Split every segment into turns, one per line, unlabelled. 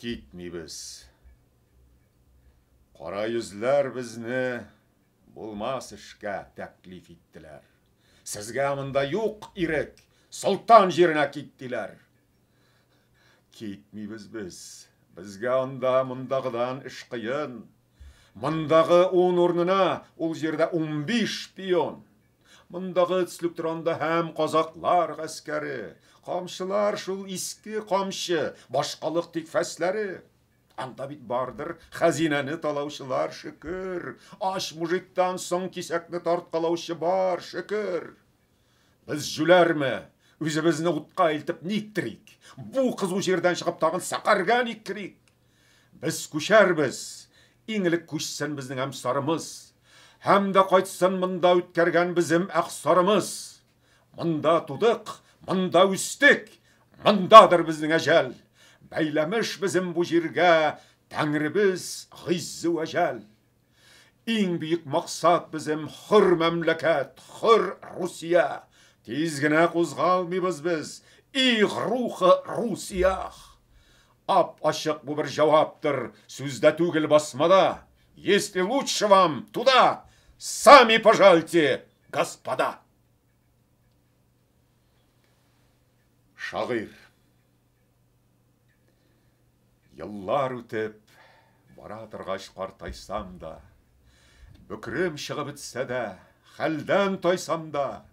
Китмибез. Кара йөзләр безне булмас эшкә тәклиф иттеләр. Сезгә монда юк ирек, солтан җиренә кит, диләр. Китмибез без. Безгә анда мондагыдан эш кыен. Мондагы 10 урынына ул җирдә 15 пион. Мондагы төслектер анда һәм казаклар гаскәре. Камчылар шул иске камчы, башкалык тик фәсләре. Анда бит бардыр хәзинәне талаучылар, шөкер. Ач мужиктан соң кисәкне тарткалаучы бар, шөкер. Без җүләрме? Үзебезне утка илтеп никтерик? Бу кызу җирдән чыгып тагын сәкәргә ник керик? Без күчәрбез. Иң элек күчсен безнең әмсарымыз. Һәм дә кайтсын монда үткәргән безем әхсарымыз. Монда тудык, монда үстек, мондадыр безнең әҗәл. Бәйләмеш безем бу җиргә Тәңребез гыйззе вә җәл. Иң бөек максат безем хөр мәмләкәт, хөр Русия. Тиз генә кузгалмыйбыз без, и рухы Русия. Ап-ачык бу бер җаваптыр, сүздә түгел басмада. Если лучше вам туда, сами пожальте, господа. Шагыйрь. Еллар үтеп, бара торгач картайсам да, бөкрем чыгып бетсә дә, хәлдән тайсам да,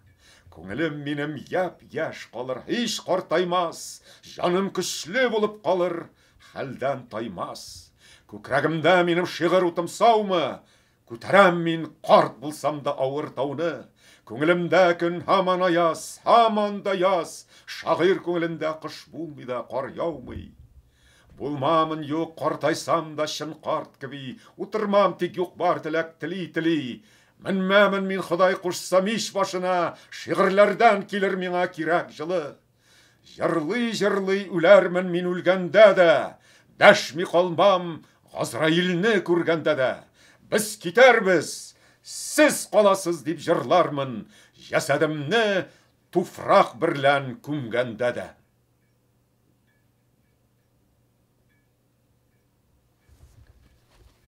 күңелем минем япь-яшь калыр, һич картаймас, җаным көчле булып калыр, хәлдән таймас. Күкрәгемдә минем шигырь утым саумы? Күтәрәм мин карт булсам да авыр тауны. Күңелемдә көн һаман аяз, һаман да яз. Шагыйрь күңелендә кыш булмый да кар яумый. Булмамын юк, картайсам да чын карт кеби, утырмам тик юк бар теләк тели-тели. Менмәмен мин Ходай кушса мич башына, шигырьләрдән килер миңа кирәк җылы. Җырлый-җырлый үләрмен мин үлгәндә дә, дәшми калмам Газраилне күргәндә дә. Без китәрбез, сез каласыз дип җырлармын, җәсәдемне туфрак берлән күмгәндә дә.